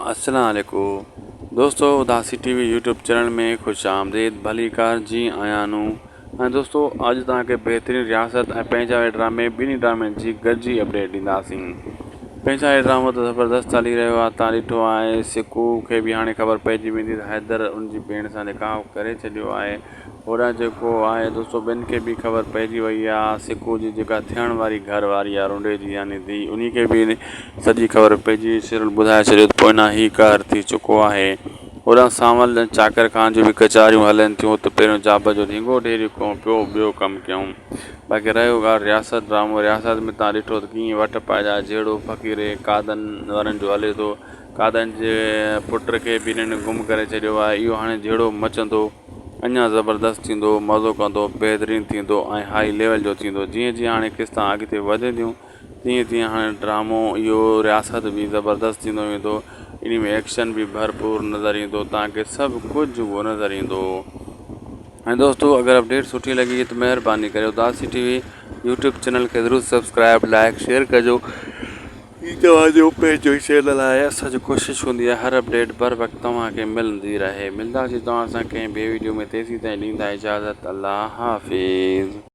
السلام عليڪم دوستو Udasi T V YouTube channel ۾ خوش آمديد ڀليڪار جي آيان نو ۽ دوستو اڄ توهان کي بهترين رياست ۽ پنهنجا واري ڊرامي ٻنهي ڊرامن جي گڏجي اپڊيٽ ڏينداسين پنهنجا واري ڊرامو ته زبردست هلي رهيو آهي تان ڏٺو آهي سڪو کي به هاڻي خبر پئجي ويندي ته حيدر ان جي ڀيڻ سان نڪاح ڪري ڇڏيو آهي هوڏانهن جيڪو آهي دوستو ٻين کي به خبر پئجي وئي آ سڪو جي جيڪا ٿيڻ واري گهر واري آ رونڊي جي يعني ڌي انهي کي به سڄي خبر پئجي وئي شيرل ٻڌائي ڇڏيو ته پوئنا هي قهر ٿي چڪو آهي هوڏانهن سانول ۽ چاڪر خان جون به ڪچهريون هلن ٿيون ته پهريون جاب جو ڍينگو ڍيريون ڪيون پيو ٻيو ڪم ڪيون باقي رهيو ڳالهه رياست ڊرامو رياست ۾ تان ڏٺو ته ڪيئن وٽ پائجا جهيڙو فقيري قادن وارن جو هلي ٿو قادن جي پٽ کي به هنن گم ڪري ڇڏيو آهي اهو هاڻي جهيڙو مچندو اڃا زبردست ٿيندو، مزو ڪندو، بهترين ٿيندو ۽ هائي ليول جو ٿيندو. جيئن جيئن هاڻي قسطا اڳتي وڌنديون تيئن تيئن هاڻي ڊرامو اهو رياست به زبردست ٿيندو ويندو. انهي ۾ ايڪشن به ڀرپور نظر ايندو توهان کي سڀ ڪجهه اهو نظر ايندو. ۽ دوستو اگر اپڊيٽ سٺي لڳي ته مهرباني ڪري Udasi T V YouTube channel کي ضرور سبسڪرائب لائڪ شيئر ڪجو. هي توهان جو پنهنجو ئي چينل آهي اسان جي ڪوشش هوندي آهي هر اپڊيٽ بر وقت توهان کي ملندي رهي ملنداسين توهان سان ڪنهن ٻي ويڊيو ۾ تيسين تائين ڏيندا اجازت الله حافظ.